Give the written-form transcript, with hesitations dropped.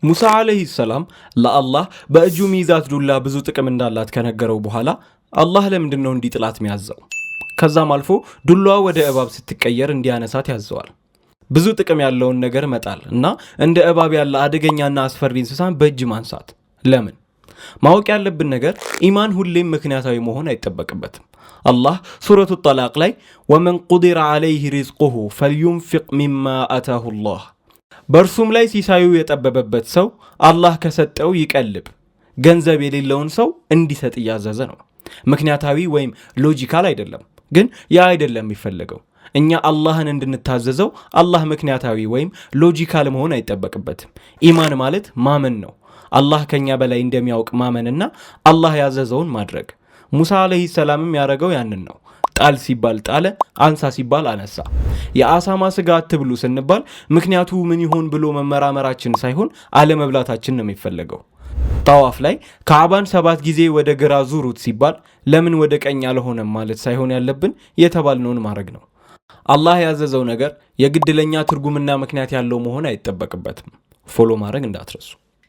ሙሳ ዓለይሂ ሰላም ለአላህ በእጁ ሚይዛት ዱላ ብዙ ጥቅም እንዳላት ከነገረው በኋላ አላህ ለምንድን ነው እንዲጥላት ሚያዘው? ከዛም አልፎ ዱላዋ ወደ እባብ ስትቀየር እንዲያነሳት ያዘዋል። ብዙ ጥቅም ያለውን ነገር መጣል እና እንደ እባብ ያለ አደገኛና አስፈሪ እንስሳን በእጅ ማንሳት ለምን? ማወቅ ያለብን ነገር ኢማን ሁሌም ምክንያታዊ መሆን አይጠበቅበትም። አላህ ሱረቱ ጠላቅ ላይ ومن قدر عليه رزقه فلينفق مما آتاه الله፣ በእርሱም ላይ ሲሳዩ የጠበበበት ሰው አላህ ከሰጠው ይቀልብ፣ ገንዘብ የሌለውን ሰው እንዲሰጥ እያዘዘ ነው። ምክንያታዊ ወይም logical አይደለም፣ ግን ያ አይደለም የሚፈለገው። እኛ አላህን እንድንታዘዘው አላህ ምክንያታዊ ወይም logical መሆን አይጠበቅበትም። ኢማን ማለት ማመን ነው። አላህ ከኛ በላይ እንደሚያውቅ ማመንና አላህ ያዘዘውን ማድረግ። ሙሳ ዓለይሂ ሰላምም ያደረገው ያንን ነው። ጣል ሲባል ጣለ፣ አንሳ ሲባል አነሳ። የአሳማ ስጋ አትብሉ ስንባል ምክንያቱ ምን ይሆን ብሎ መመራመራችን ሳይሆን አለመብላታችን ነው የሚፈለገው። ጠዋፍ ላይ ካዕባን 7 ጊዜ ወደ ግራ ዙሩት ሲባል ለምን ወደ ቀኝ አልሆነም ማለት ሳይሆን ያለብን የተባልነውን ማድረግ ነው። አላህ ያዘዘው ነገር የግድ ለኛ ትርጉምና ምክንያት ያለው መሆን አይጠበቅበትም። Follow ማድረግ እንዳትረሱ።